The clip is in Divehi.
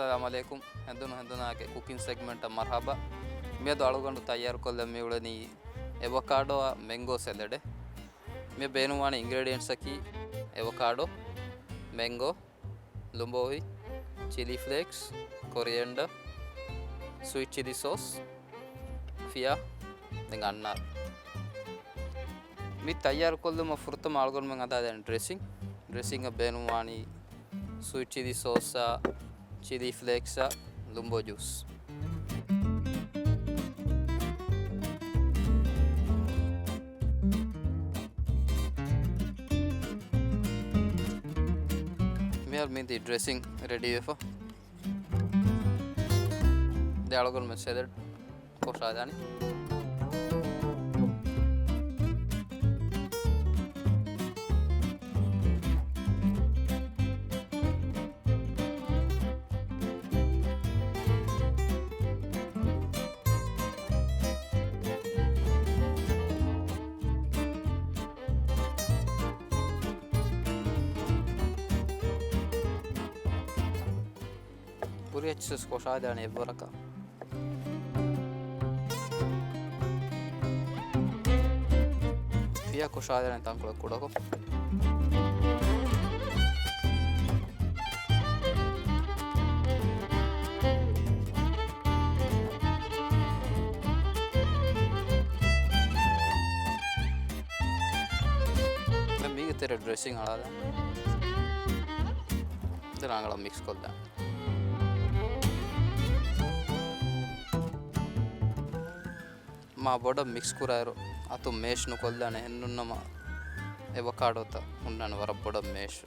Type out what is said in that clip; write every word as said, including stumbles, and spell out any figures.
އައްސަލާމު ޢަލައިކުމް. ހެނދުނު ހެނދުނާގެ ކުކިން ސެގްމަންޓަށް މަރުޙަބާ. މިއަދު އަޅުގަނޑު ތައްޔާރުކޮށްލަން މިއުޅެނީ އެވޮކާޑޯއާ މެންގޯ ސެލަޑެއް. މި ބޭނުންވާނެ އިންގްރީޑިއެންޓްސްއަކީ އެވޮކާޑޯ، މެންގޯ، ލުނބޯހި، ޗިލީ ފްލޭކްސް، ކޮރިއެންޑަ، ސްވީޓް ޗިލީ ސޯސް، ފިޔާ، ދެން އަންނާރު. މި ތައްޔާރުކޮށްލުމަށް ފުރަތަމަ އަޅުގަނޑުމެން ހަދާދޭނެ ޑްރެސިން. ޑްރެސިންއަށް ބޭނުންވާނީ ސްވީޓް ޗިލީ ސޯސްއާ، ޗިލީ ފްލޭކްސްއާ، ލުނބޯ ޖޫސް. މިހާރު މިދި ޑްރެސިން ރެޑީވެފަ. ދެ އަޅުގަނޑުމެން ސެލަޑް ކޮށާދާނެ. ކުރިއަށް ސޮސް ކޮށާދާނެ އެއްވަރަކަށް. ފިޔާ ކޮށާދާނެ ތަންކޮޅެއް ކުޑަކޮށް. ދެން މީގެ ތެރެ ޑްރެސިން އަޅާލާ. ދެން ރަނގަޅަށް މިކްސް ކޮށްލާ. މާ ބޮޑަށް މިކްސް ކުރާއިރު އަތުން މޭޝް ނުކޮށްލާނެ. އެހެންނޫންނަމަ އެވޮކާޑޯތައް ހުންނާނެ ވަރަށް ބޮޑަށް މޭޝް.